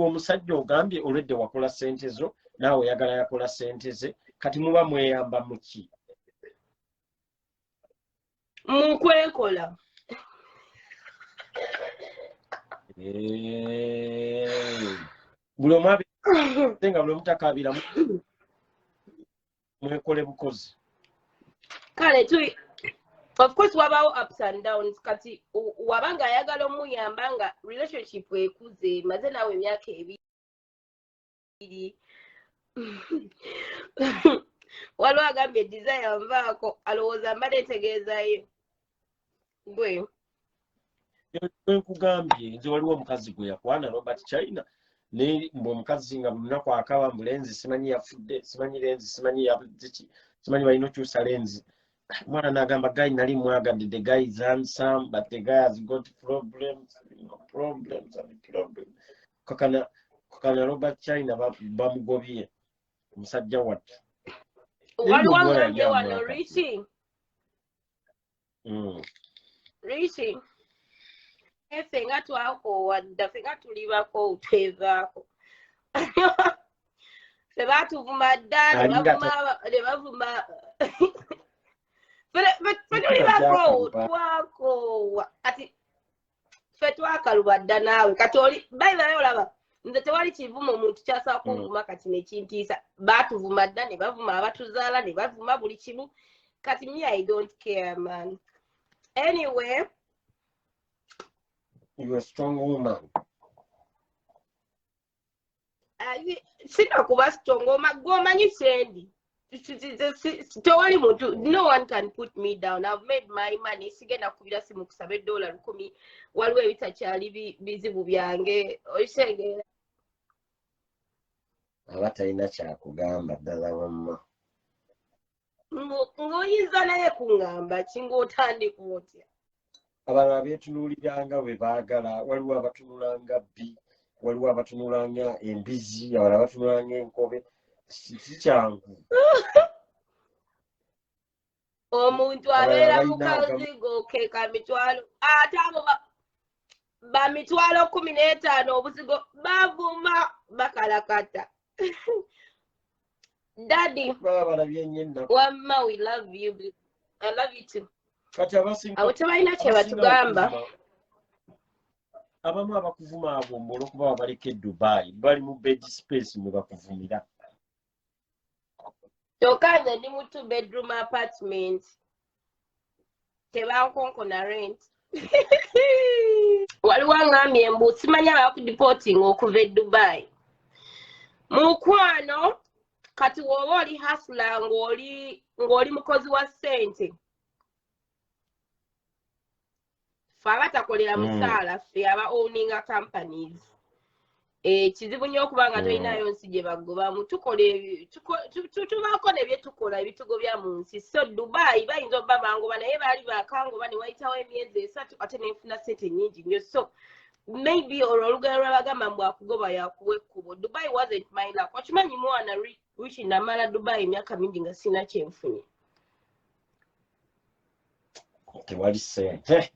omusajja ogambye olwedde wakola ssente zo, naawe oyagala yakola ssente ze. Kati muba mweyamba muki? Mu kwekola. Buli omu abeere nga buli omu takaabira, mwekole bukozi. Kale tu of course wabaawo ups and downs. Kati waba nga ayagala omuyamba nga relationship ekuze, maze naawe emyaka 2. Waliwo agambye Desire nvaako, alowooza mbadde ntegeezayo gwe. Nkugambye nze waliwo omukazi gwe yakwana Robert China, naye mbu omukazi nga buli lunaku akaba mbu lenzi simanyi yafudde, simanyi lenzi simanyi yabiki, simanyi balina okyusa lenzi. Omwana n'agamba, "Guy nali mwagadde, the guy is handsome, but the guy has got problems, problems and problems." Kakana Robert China bamugobye omusajja wattu. Waliwo Omuwala agambye yali wano amwagala. Richi. Richi, ffe nga twakoowa dda, ffe nga tuli bakoowu, twevaako. Ffe baatuvuma dda ne Alinga bavuma ne bavuma. Ffe tuli bakoowu, twakoowa. Kati ffe twakaluba dda naawe. Kati oli bayibayo olaba nze tewali kivuma omuntu kyasobola kunvuma kati nekintiisa. Baatuvuma dda ne bavuma abatuzaala ne bavuma buli kimu. Kati me, I don't care, man. Anyway. You are a strong woman. Sina kuba strong, gwomanyi kyendi. Tewali muntu, no one can put me down. I've made my money. Sigenda kubira simu kusaba edola 1000. Waliwo ebitakyali bizibu byange. Okitegeera? Aba talina kyakugamba ddala wamma. Ng'oyinza naye kuŋŋamba ki ng'otandika otya? Abalala beetunuuliranga bwe baagala. Waliwo abatunulanga bbi, waliwo abatunulanga embizi, abalala batunulanga enkobe. Si kyangu. Omuntu abeera mu kazigo ke ka mitwalo, ate abo ba mitwalo 15 obuzigo bavuma bakalakata. Daddy, wamma, we love you. I love you too. Kati abasinga abo tebalina kye batugamba. Abamu abakuvuma abo olw'okuba babaleka e Dubai, bali mu bed space mwe bakuvumira. Kyokka nze ndi mu 2 bedroom apartment. Tebankonkona rent. Waliwo angambye mbu simanyi abakudeporting okuva e Dubai. Mukwano, kati w'oba oli hustler ng'oli mukozi wa ssente. Ffe abatakolera musaala, ffe aba owninga companies. Kizibu nnyo okuba nga tolinayo nsi gye bagobamu. Tubaako ne bye tukola ebitugobya mu nsi. So Dubai bayinza obba bangoba, naye baali bakangoba ne wayitawo emyezi 3 ate ne nfuna ssente nnyingi nnyo. So maybe olwo olugero lw'abagamba mbu akugoba yakuwa ekkubo. Dubai wasn't my luck. Okimanyi mwana Richie, namala Dubai emyaka mingi nga sirina kye nfunye. Tewali ssente.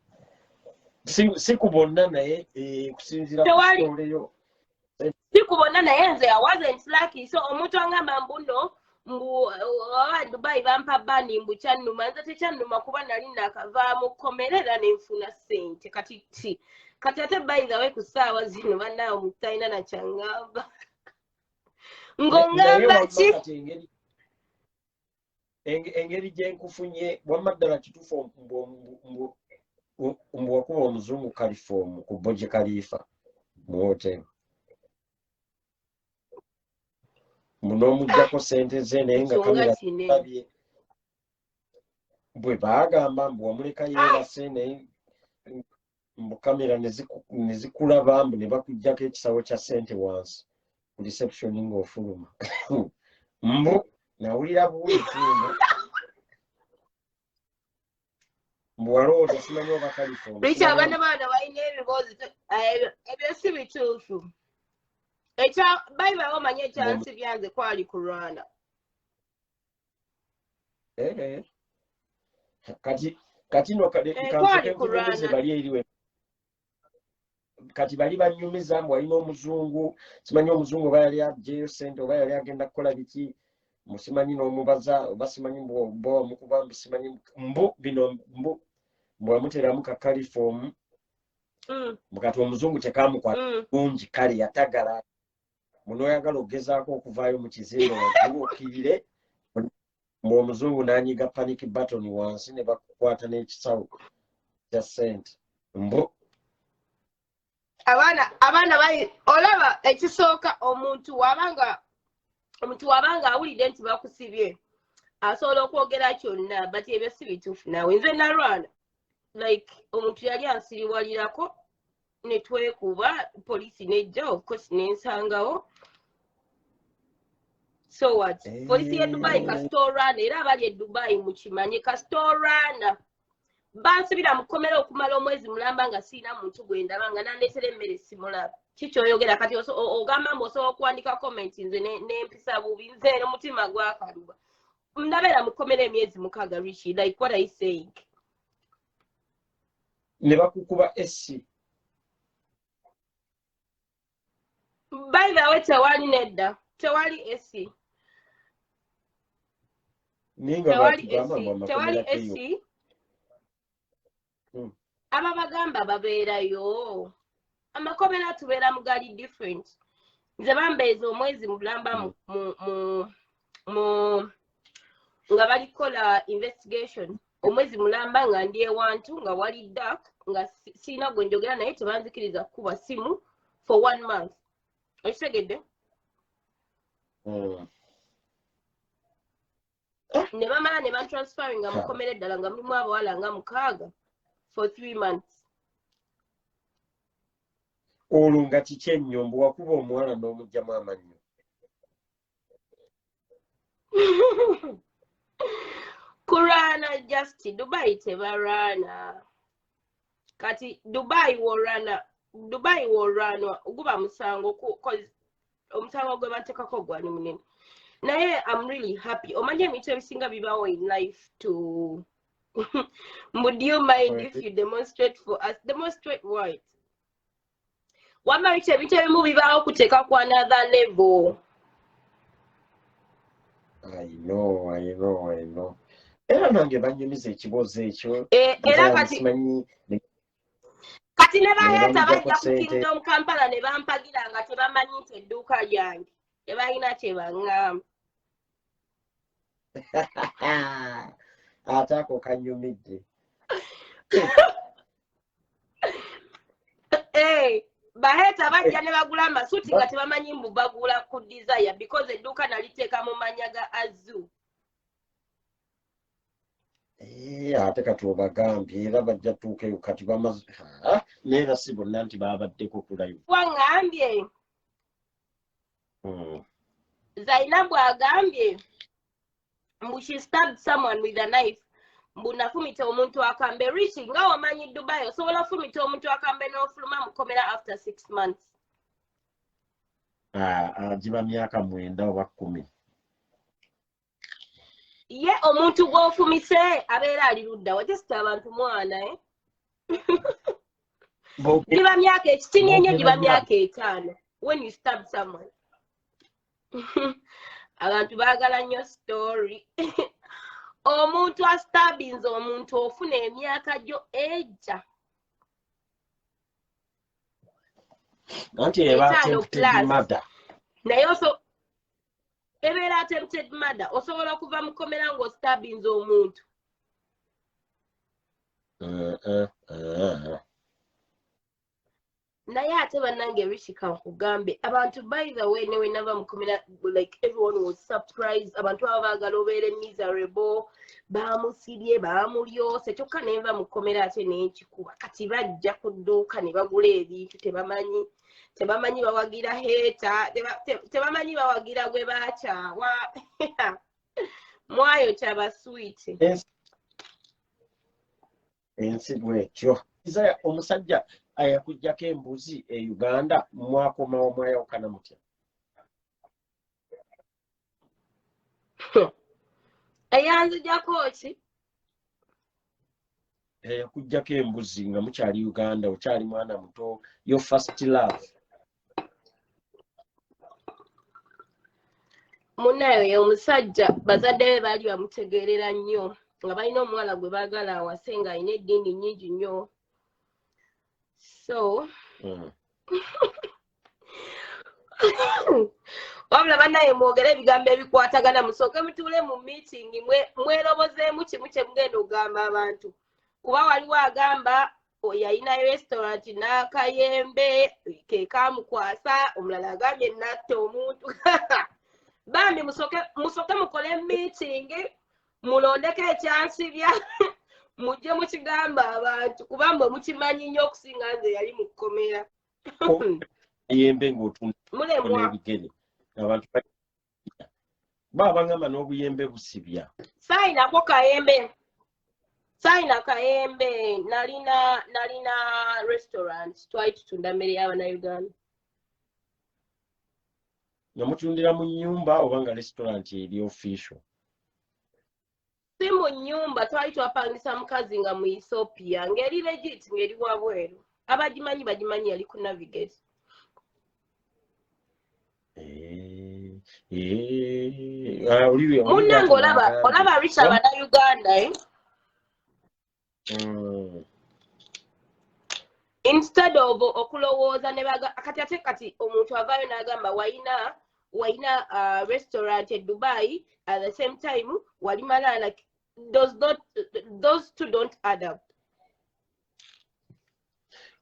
Si ku bonna naye kusinziira ku story yo. Si ku bonna naye nze I wasn't lucky. So omuntu angamba mbu no, mbu owa Dubai bampa bani mbu kyannuma. Nze tekyannuma kuba nali nakavaamu kkomera era ne nfuna ssente. Kati ti kati ate by the way ku ssaawa zino bannaawe omuntu talina na kyaŋŋamba. Ng'oŋŋamba ki? Engeri gye nkufunye wamma ddala kituufu mbu wakuba omuzungu kalifoomu ku Burj Khalifa mu hotel. Mbu n'omuggyako ssente ze naye nga kamera labye. Bwe baagamba mbu wamuleka yeebase naye mbu kamera ne zikulaba mbu ne bakuggyako ekisawo kya ssente wansi ku reception ng'ofuluma. Mbu nawulira buwulizi mbu mbu walowooza simanyi oba kalifoomu. Richie, abaana bano balina ebiboozi ebyo si bituufu. Bayibuli omanyi ekyansi byanze kwali kulwana. Kati no kwali kulwana. Bali eriwe. Kati bali banyumiza mbu alina omuzungu, simanyi omuzungu oba yali aggyeyo ssente oba yali agenda kukola biki, musimanyi n'omubaza oba simanyi mbu oba omukuba mbu simanyi mbu bino mbu wamuteeramu ka kalifoomu. Mbu kati omuzungu tekamukwata bulungi kale yatagala. Munoyagala okugezaako okuvaayo mu kizimbe waggulu okkirire, mbu omuzungu n'anyiga panic button wansi ne bakukwata n'ekisawo kya ssente. Mbu abaana bali olaba ekisooka omuntu wabanga awulidde nti bakusibye asobola okwogera kyonna, but ebyo si bituufu naawe. Nze nalwana like omuntu yali ansiriwalirako ne twekuba poliisi nejja, of course nensangawo. So what? Poliisi ye Dubai kasita olwana, era abali e Dubai mukimanye kasita olwana. Bansibira mu kkomera okumala omwezi mulamba nga sirina muntu gwe ndaba, nga nandeetera emmere simulaba. Ki ky'oyogera kati ogamba mbu osobola okuwandika comment nze nempisa bubi, nze omutima gwakaluba. Ndabeera mu kkomera emyezi 6 Richie, like what are you saying? Ne bakukuba SC. By the way, tewali nedda, tewali SC. Ninga Tewali batugamba SC, mbu amakomera tewali teyo. SC. Ababagamba babeerayo. Amakomera tubeera mu gali different. Nze bambeeza omwezi mulamba mu nga balikola investigation. Omwezi mulamba nga ndi ewantu nga wali dark nga sirina gwe njogera naye tebanzikiriza kukuba simu for 1 month. Okitegedde? Ne bamala ne bantransferringa mu kkomera eddala nga mulimu abawala nga 6 for 3 months. Olwo nga kiki ennyo mbu wakuba omuwala n'omuggyamu amannyo? Kulwana just Dubai tebalwana. Kati Dubai wolwana, Dubai wolwanwa guba musango, omusango gwe bateekako gwali munene. Naye I'm really happy. Omanyi ebintu ebisinga bibaawo in life to would you mind if you demonstrate for us? Demonstrate what? Wamma biki ebintu ebimu bibaawo kuteeka ku another level. I know, I know, I know. Era nange banyumiza ekibuuzo ekyo. Era kati kati ne baheeta bajja ku Kingdom Kampala ne bampagira nga tebamanyi nti edduuka lyange, tebalina kye baŋŋamba. Ate ako kanyumidde. Baheeta bajja ne bagula amasuuti nga tebamanyi mbu bagula ku Desire because edduuka naliteeka mu mannya ga Azu. Ate kati obagambye era bajja tuukeyo kati bamaze neera si bonna nti babaddeko ku live. Waŋŋambye Zainabu agambye mbu she stabbed someone with a knife. Mbu nafumita omuntu akambe. Richi nga wamanyi Dubai osobola ofumita omuntu akambe n'ofuluma mu kkomera after 6 months. Giba myaka 9 oba 10. Ye omuntu gw'ofumise abeera ali ludda wa just abantu mwana Giba myaka ekitini ennyo, giba myaka 5 when you stab someone. Abantu baagala nnyo story. Omuntu astabinze omuntu ofuna emyaka gyo ejja. Anti eba attempted murder. Naye ebeera attempted murder, osobola okuva mu kkomera ng'ostabinze omuntu. Naye ate bannange Rishi kankugambe abantu, by the way, ne wenava mu kkomera like everyone was surprised. Abantu baba baagala obeere miserable, bamusibye bamulyose, kyokka ne nva mu kkomera ate n'ekikuba. Kati bajja ku dduuka ne bagula ebintu tebamanyi bawagira heeta, tebamanyi bawagira gwe baakyawa. Mwayo kyabaswiti ensi bwetyo. Omusajja ayakuggyako embuzi e Uganda mwakomawo mwayawukana mutya? Eyanzigyako ki? Eyakuggyako embuzi nga mukyali Uganda, okyali mwana muto, your first love. Munnayo ye omusajja bazadde be baali bamutegeerera nnyo nga balina omuwala gwe baagala awase ng'alina eddiini nnyingi nnyo. So wabula bannaye mwogere ebigambo ebikwatagana, musooke mutuule mu meeting mwerobozeemu kimu kye mugenda okugamba abantu. Kuba waliwo agamba yalina restaurant n'akayembe ke kamukwasa, omulala agambye natta omuntu. Bambi musooke mukole meeting mulondeko ekyansibya mujje mukigamba abantu, kuba mbwe mukimanyi nnyo okusinga nze yali mu kkomera. Yembe ng'otunda n'ebigere abantu baba ngamba n'obuyembe busibya. Saayinako kayembe, saayina kayembe, nalina restaurant twali tutunda mmere y'Abannayuganda. Nga mutundira mu nnyumba oba nga restaurant eri official? Si mu nnyumba, twali twapangisa mukazi nga mu Ethiopia ng'eri legit ng'eri wabweru. Abagimanyi bagimanyi, yali ku Navigate. Munnange olaba Rich Abannayuganda Instead of okulowooza ne baga kati ate kati omuntu avaayo n'agamba walina restaurant e Dubai at the same time wali malala, like those two don't add up.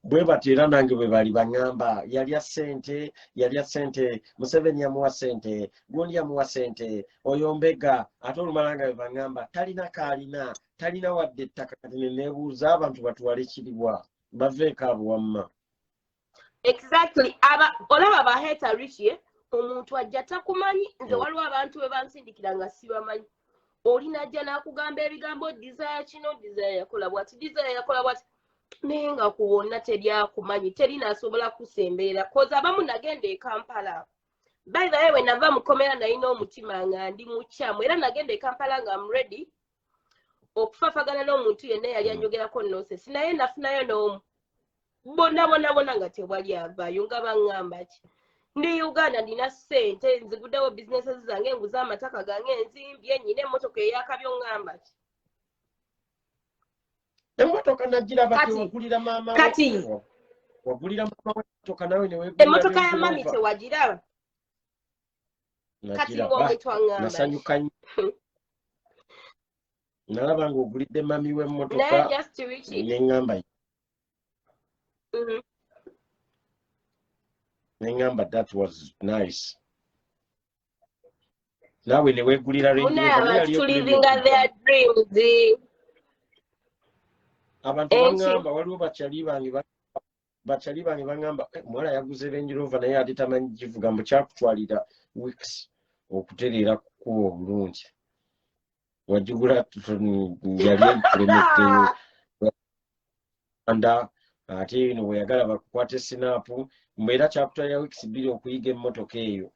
Bwe batyo era nange bwe bali baŋŋamba yalya ssente, yalya ssente, Museveni yamuwa ssente, gundi yamuwa ssente, oyo mbega. Ate olumala nga bwe baŋŋamba talina kaalina, talina wadde ettaka. Kati ne neebuuza abantu batwale kiriwa, baveeko abo wamma. Exactly. Aba olaba ba hater, Richie, omuntu ajja takumanyi. Nze waliwo abantu be bansindikira nga sibamanyi, oli najja n'akugamba ebigambo, Desire kino, Desire yakola bwati, Desire yakola bwati, naye nga ku wonna teri akumanyi, teri nasobola kusemberera. 'Cause abamu nagenda e Kampala, by the way, we nava mukomera nalina omutima nga ndi mukyamu, era nagenda e Kampala nga am ready okufaafagana n'omuntu yenna eyali anyogerako nonsense, naye nafunayo n'omu. Bonna bonna bonna nga tewali avaayo nga baŋŋamba ki, ndi Uganda, ndina ssente, nziguddewo bizinesi zange, nguze amataka gange, nzimbye, nyina emmotoka eyakabyo, ŋŋamba ki? Emmotoka nagiraba. Kati- Tewagulira maama we? Kati- Wagulira maama we emmotoka nawe newegulira Emmotoka ya Range mami Rover. Tewagiraba kati? Nagiraba. Ng'omuntu aŋŋamba ki? Nasanyuka nnyo, nalaba ng'ogulidde mami w'emmotoka. Naye just Richie, neŋŋamba neŋŋamba that was nice, naawe ne weegulira Range Munaye Rover, naye abantu yali ekulemye tulivinga okujja. Their dreams. Abantu Enki? baŋŋamba waliwo bakyali bange baŋŋamba, "Eh, omuwala yaguze Range Rover naye ate tamanyi givuga, mbu kyakutwalira weeks okutereera ku kkubo obulungi, wagigula yali ekulemeddeyo anda, ate eno bweyagala bakukwate snap, mbu era kyakutwalira weeks 2 okuyiga emmotoka eyo."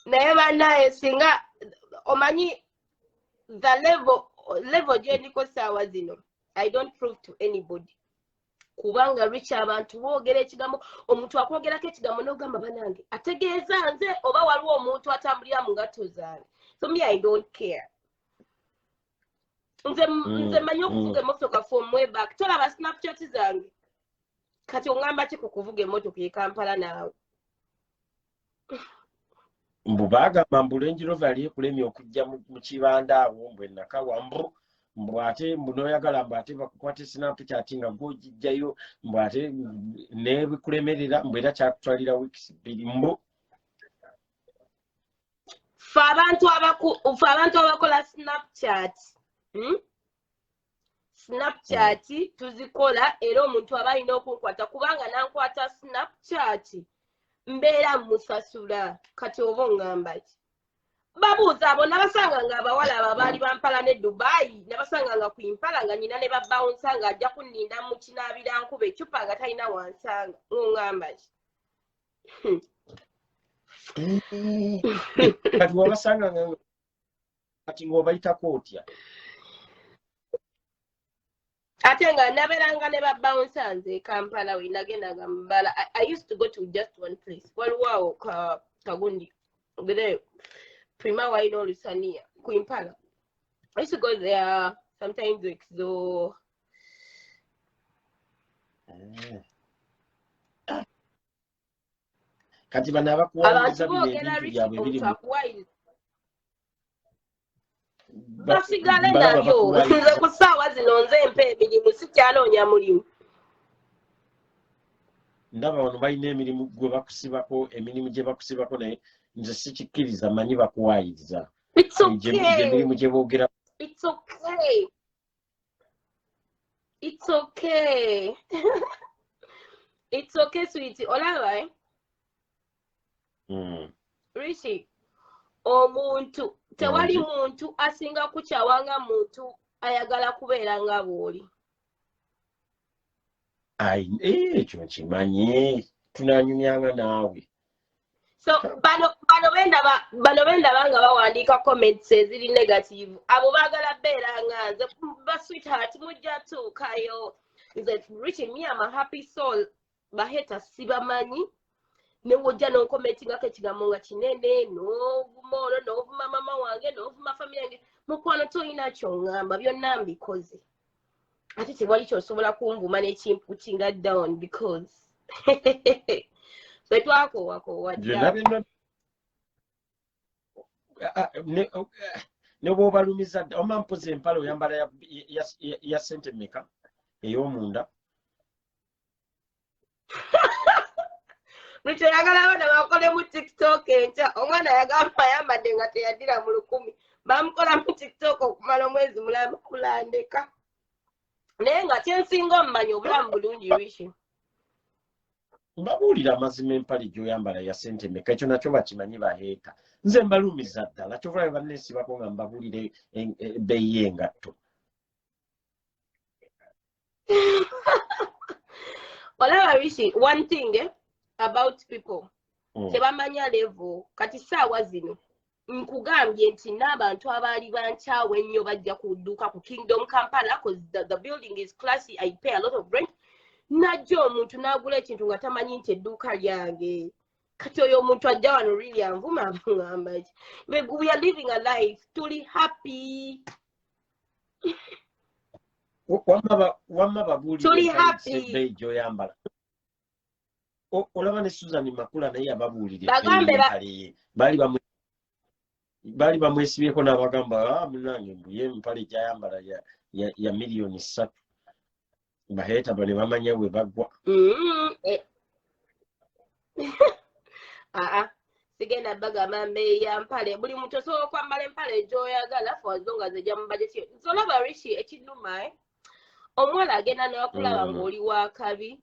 Naye bannaye, singa omanyi the level gyendiko saawa zino, I don't prove to anybody, kubanga Rich, abantu boogera ekigambo, omuntu akwogerako ekigambo n'ogamba, banange, ategeeza nze oba waliwo omuntu atambulira mu ngatto zange? So me, I don't care. Nze nze mmanyi okuvuga emmotoka from way back. Tolaba Snapchat zange? Kati oŋŋamba ki ku kuvuga emmotoka e Kampala naawe? Mbu baagamba mbu Range Rover yali ekulemye okujja mu kibanda awo, mbu enakawa, mbu ate mbu n'oyagala mbu ate bakukwate Snapchat nga gw'ogijjayo, mbu ate nebikulemerera, mbu era kyakutwalira weeks 2 mbu. Ffe abantu abakola Snapchat, Snapchat tuzikola, era omuntu aba alina okunkwata, kubanga nankwata Snapchat mbeera musasula. Kati oba oŋŋamba ki? Babuuza abo nabasanga nga abawala abo abaali bampala ne Dubayi, nabasanga nga ku Impala nga nyina ne babawunsa nga ajja kunninda mu kinaabira nkuba ecupa nga talina wansanga. Ŋŋamba ki? Kati wabasanga nga kati ng'obayitako otya? Ate nga nabeeranga ne babawunsa nze e Kampala we nagendanga mu bbala. I used to go to just one place, waliwo awo kagundi ogere prima walina olusaniya ku Impala. I used to go there sometimes, exo. Kati bano Abantu abakuwayiriza bino boogera ebintu Rich, byabwe biri omuntu mu akuwayiriza basigale balaba nabyo. bakuwayiriza. Nze ku ssaawa zino nze mpa emirimu, sikyanoonya mulimu. Ndaba wano balina emirimu gwe bakusibako, emirimu gye bakusibako, naye nze sikikkiriza, manyi bakuwayiriza. It's Gye mirimu okay. gye boogera. It's okay, it's okay, it's okay, sweetie. Olaba, eh? Rishi, omuntu tewali Nze. muntu asinga kukyawa nga muntu ayagala kubeera nga bw'oli. Ai, eh, ekyo nkimanyi, tunanyumyanga naawe. So bano bendaba nga bawandiika comments eziri negative, abo baagala beera nga nze. Ba sweetheart, mujja tuukayo. Nze Rich, me, am a happy soul. Ba hater sibamanyi, newojja n'oncommentingako ekigambo nga kinene, n'ovuma ono, n'ovuma mama wange, n'ovuma family yange, mukwano tolina kyoŋŋamba, byonna mbikoze. Ate tewali kyosobola kunvuma n'ekimputtinga down, because bwe twakoowakoowa Byonna dda. Byonna. Ah, Ne bw'obalumiza dda, oma mpozi empale oyambala ya sente mmeka ey'omunda? Lwekyo oyagala abaana bakolemu TikTok enkya. Omwana yagamba ayambadde nga teyadira mu 1000. Bamukola mu TikTok okumala omwezi mulamba kulandeka. Naye nga kyensinga omumanyi obulamu bulungi Rishi. Mbabuulira amazima, empale gy'oyambala ya sente mmeka, ekyo nakyo bakimanyi baheeta. Nze mbalumiza ddala, kyova bwe banneesibako nga mbabuulira ebbeeyi y'engatto. Olaba Rishi, one thing about people, tebamanya level. Kati ssaawa zino nkugambye nti n'abantu abaali bankyawa ennyo bajja kudduka ku Kingdom Kampala, 'cause the building is classy, I pay a lot of rent. Najja omuntu n'agula ekintu nga tamanyi nti edduuka lyange. Kati oyo omuntu ajja wano really anvuma, aŋŋamba ki? We are living a life, tuli happy. Wamma babuulire Tuli happy. ebbeeyi gy'oyambala. Olaba ne Susan Makula naye yababuulira Bagambe empale ye. Baali bamwesibyeko n'abagamba, munnange mbu ye empale gy'ayambala ya 3 million. Baheeta bano ne bamanya bwe baggwa. Aa, sigenda bagamba mbeeyi ya mpale. Buli muntu osobola okwambala empale gy'oyagala for as long as ejja mu budget yo. Nze olaba Rishi ekinnuma, eh? Omuwala agenda n'akulaba ng'oli wa kabi,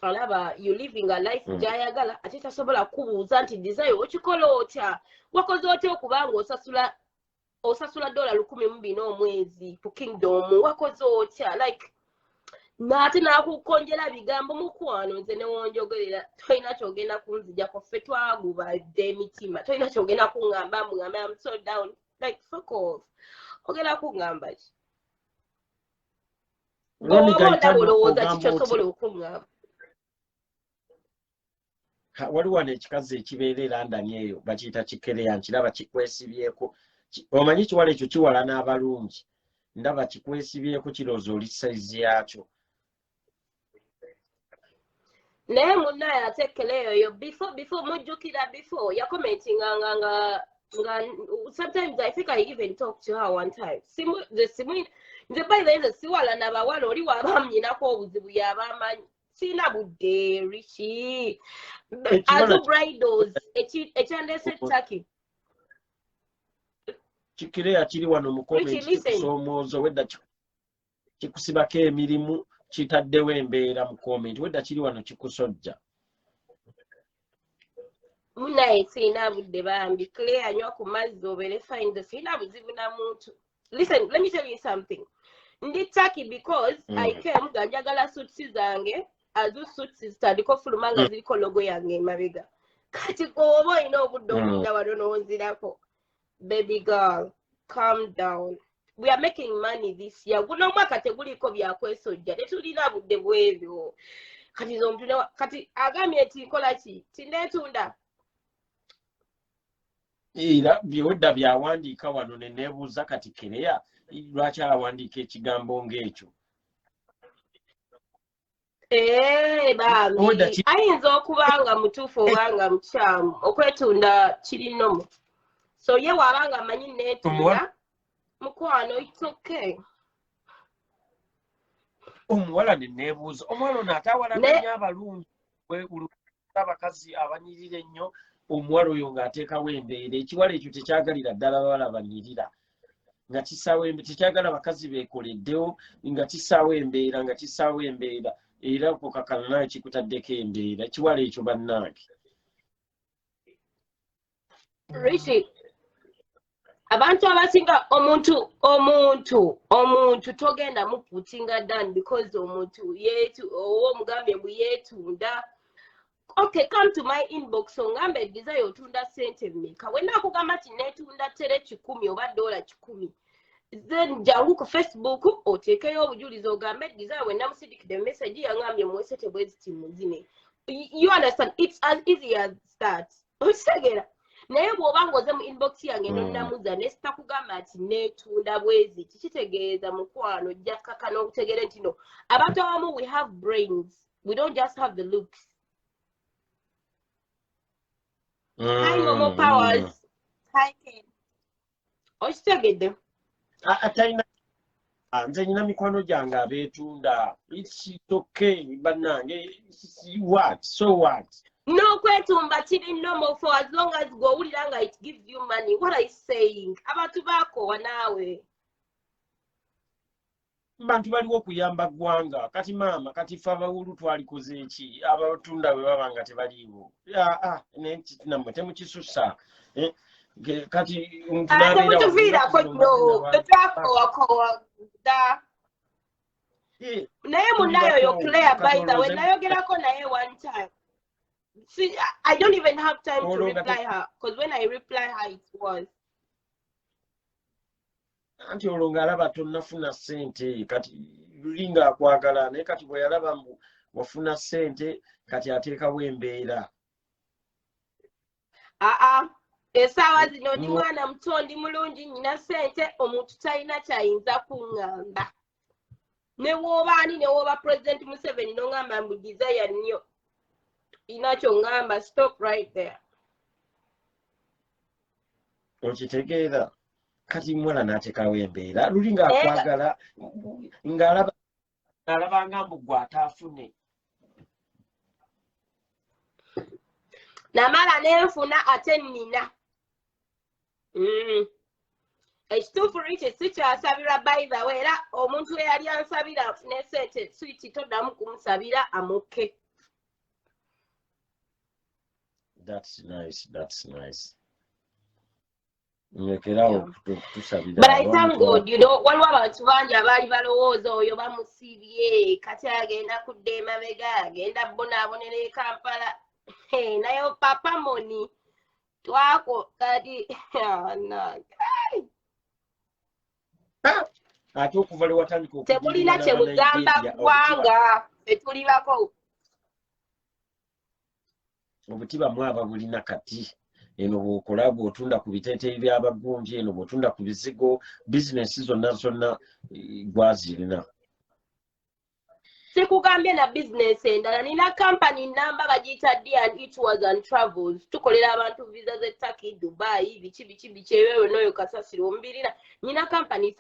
alaba you living a life gy'ayagala, ate tasobola kubuuza nti Desire okikola otya, wakoze otya okubanga osasula $1,004 omwezi ku Kingdom, wakoze otya, like n'ate n'akukonjera bigambo mukwano. Nze ne wonjogerera tolina kyogenda kunzijjako, ffe twagubadde emitima, tolina kyogenda kuŋŋamba mbuŋŋambe I'm so down, like fuck off. Ogenda kuŋŋamba ki? Ronnie Oba Gaetano, ondaba olowooza ogamba ki kyosobola otya? okuŋŋamba? Waliwo wano ekikazi ekibeera e London eyo bakiyita Kikereya, nkiraba kikwesibyeko. Omanyi ekiwala ekyo kiwala n'abalungi, ndaba kikwesibyeko, kirowooza oli sayizi yakyo. Naye munnaye ate Keleyo yo before mujjukira before yakomentinganga nga sometimes I think I even talked to her one time. Simu nze simu nze by the way nze siwala nabawala, oli waba mnyinako obuzibu yaba amanyi. Sina budde Rishi. Ekiwala Azu Bridals ekyandeese Turkey. Kikereya kiri wano mu comment. Rishi, listen. Kikusoomooza wedda, kikusibako emirimu, kitaddewo embeera mu comment, wedda kiri wano kikusojja. Munaye sirina budde bambi. Claire anywa ku mazzi obeere fine. Nze sirina buzibu na muntu. Listen, let me tell you something. Ndi Turkey because I came nga njagala suits zange, azu suits zitandika ofuluma nga ziriko logo yange emabega. Kati gwe oba olina obudde okudda wano n'onzirako. Baby girl, calm down. We are making money this year. Guno omwaka teguliiko byakwesojja, tetulina budde bwebyo. Kati nze omuntu kati agambye nti nkola ki? Tinneetunda. Era byewedda byawandiika wano ne neebuuza kati Kereya lwaki awandiika ekigambo ng'ekyo. Bambi Owedda ayinza okuba nga mutuufu oba nga mukyamu, okwetunda kiri nomo. So ye bw'aba nga amanyi neetunda, mukwano, it's okay. Omuwala ne neebuuza omuwala ono ate awalana nnyo abalungi, abakazi abanyirira ennyo, omuwala oyo ng'ateekawo embeera. Ekiwala ekyo tekyagalira ddala bawala banyirira, nga kisaawo tekyagala bakazi beekoleddewo, nga kisaawo embeera, nga kisaawo embeera, era okukakana nawe kikutaddeko embeera ekiwala ekyo bannange. Rishi, abantu abasinga omuntu togenda muputinga down because omuntu yeetu oba omugambye mbu yeetunda. Okay, come to my inbox ongambe Desire otunda ssente mmeka. We naakugamba nti neetunda tere 100 oba $100, then jangu ku Facebook oteekeyo obujulizi ogambe Desire we namusindikidde message yaŋŋambye muwe ssente bwe ziti muzine. You understand? It's as easy as that. Okitegeera? Naye bw'oba ng'oze mu inbox yange n'onnamuza ne sitakugamba nti neetunda bwezi, kikitegeeza mukwano ojja kkakana okutegeera nti no, abantu abamu we have brains, we don't just have the looks. Hi Momo Powers. Hi Ken. Okitegedde? Atalina nze nyina mikwano gyange abeetunda. It's okay, bannange. What, so what? N'okwetumba kiri normal for as long as gw'owulira nga it gives you money. What are you saying? Abantu baakoowa naawe. Bantu baliwo okuyamba ggwanga. Kati maama, kati ffe abawulu twalikoze ki abatunda bwe baba nga tebaliiwo? Naye nammwe temukisusa. Kati omuntu n'abeera Temutuviirako waggulu nnyo, n'abantu. Tetwakoowakowa dda. Naye munnayo oyo Claire, by the way, nayogerako naye one time. See, I don't even have time to Olwo nga reply her because when I reply her, it was. Anti olwo ng'alaba tonnafuna ssente. Kati luli ng'akwagala, naye kati bwe yalaba mbu wafuna ssente, kati ateekawo embeera. Aa, essaawa zino ndi mwana muto, ndi mulungi, nnyina ssente, omuntu talina kyayinza kuŋŋamba. Ne w'oba ani, ne w'oba President Museveni n'oŋŋamba mbu Desire nnyo ina ky'oŋŋamba, stop right there. Okitegeera? Kati muwala n'ateekawo embeera. Luli ng'akwagala, ng'alaba ng'alaba nga mbu gwe ataafune. Namala nenfuna ate nnina. Ekituufu Rich sikyasabirwa, by the way, era omuntu eyali ansabira nfune ssente, switi toddamu kumusabira amukke. That's nice, that's nice. Nrekerawo okutusabira. But I thank God, waliwo abantu bangi abaali balowooza oyo bamusibye, kati agenda kudda emabega, agenda bonaabonera e Kampala. Hey, naye Papa Moni twako kati ah, Ate okuva lwe watandika temulina okudiringana kye mugamba Abanigeria, ggwanga, ffe tulibako. Obutiba mwaba bulina kati eno bw'okola, bw'otunda ku biteeteeyi by'abagunji eno, bw'otunda ku bizigo, bizinesi zonna zonna, gwazirina. Sikugambye na bizinesi endala, nina kampani namba bagiyita D&E Tours and Travels. Tukolera abantu visa z'e Turkey, Dubai, biki biki biki, ebyo byonna. Oyo kasasiro omubirina. Nina kampani.